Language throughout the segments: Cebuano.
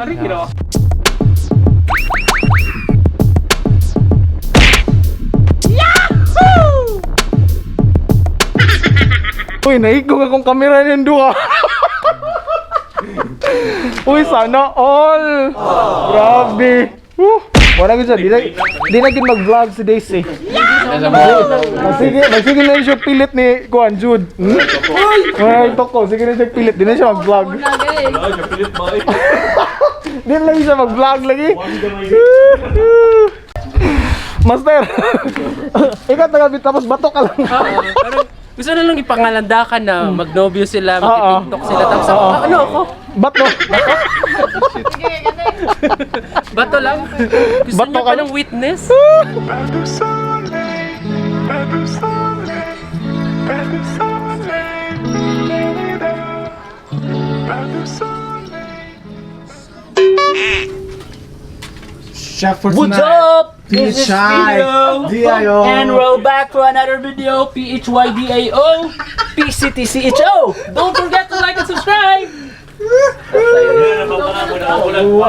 Ari gino. Uy, naigong akong kamera niyang duha. Uy, sana all. Grabe. Woo. Wala gud siya, di na gid mag-vlog si Daisy. Magsige, magsige na siya pilit ni Kuan Jude. Hmm? Uy, ay toko, sige na siya pilit, di na siya mag-vlog. Di na lang siya mag-vlog lagi. Master. Ikaw taga tapos bato ka lang. Oo, parang gusto na lang ipangalandakan na magnobyo sila, magti-TikTok sila. Tapos ako, Oo. ah, ano ako? Bato. Bato lang. Gusto Bato niyo ka pa lang. ng witness? Pas de soleil, pas de soleil, pas de soleil, pas de soleil. Chef for What's up? This is Pino. D.I.O. And we're back for another video. PHYDAO PCTCHO. Don't forget to like and subscribe.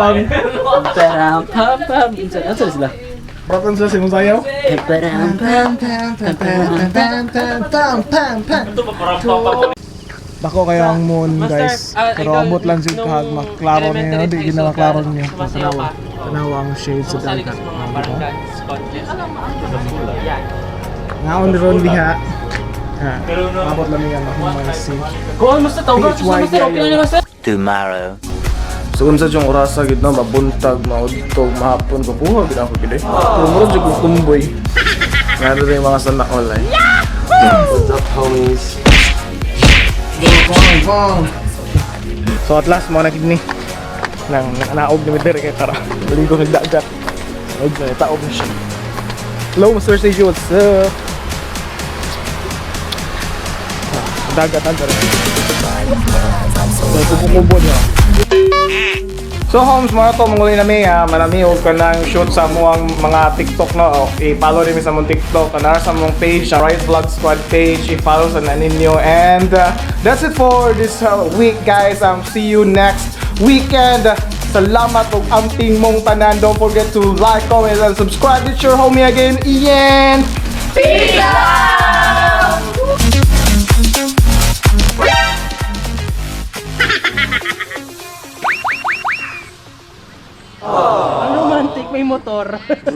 Param pam pam. Unsa sila? Bratan sila si Musayaw. Param pam pam. Dako kayo ang moon, guys. Master, ah, Pero ikaw, ambot lang si nung kahag maklaro niyo, elementary di high gid na school ka, maklaro niyo. sumasayaw Tanawa. ka? Tanawa ang shade sa Sumasali ka dagat. sa mga parang dance contest. Yan. Ngaon ron diha. Ha. Abot lang niya mahuman si. Kuan master tawag ka master. Okay na master. Tomorrow. So unsa jung orasa gid no mabuntag, maudtog, mahapon kuha gid ako gid eh. Pero murag jud kong tumboy. Nga rin yung mga sana all eh. What's up, homies? Bong, bong. So at last mo na kidney nang naog ni Midere kay tara. Ligo nagdagat. Naog na taog na siya. Hello, Mr. Sergio, what's up? Ah, dagat ang tara. So, kubo-kubo niya. So Holmes, mga to, manguli nami ha, manami og kanang shoot sa muang mga TikTok no. O, i-follow rin mi sa mong TikTok, kanara sa mong page, sa Right Vlog Squad page, i-follow sa na ninyo. And that's it for this week, guys. See you next weekend. Salamat og amping mong tanan. Don't forget to like, comment, and subscribe. It's your homie again, Ian. Peace out! Ang romantic, may motor.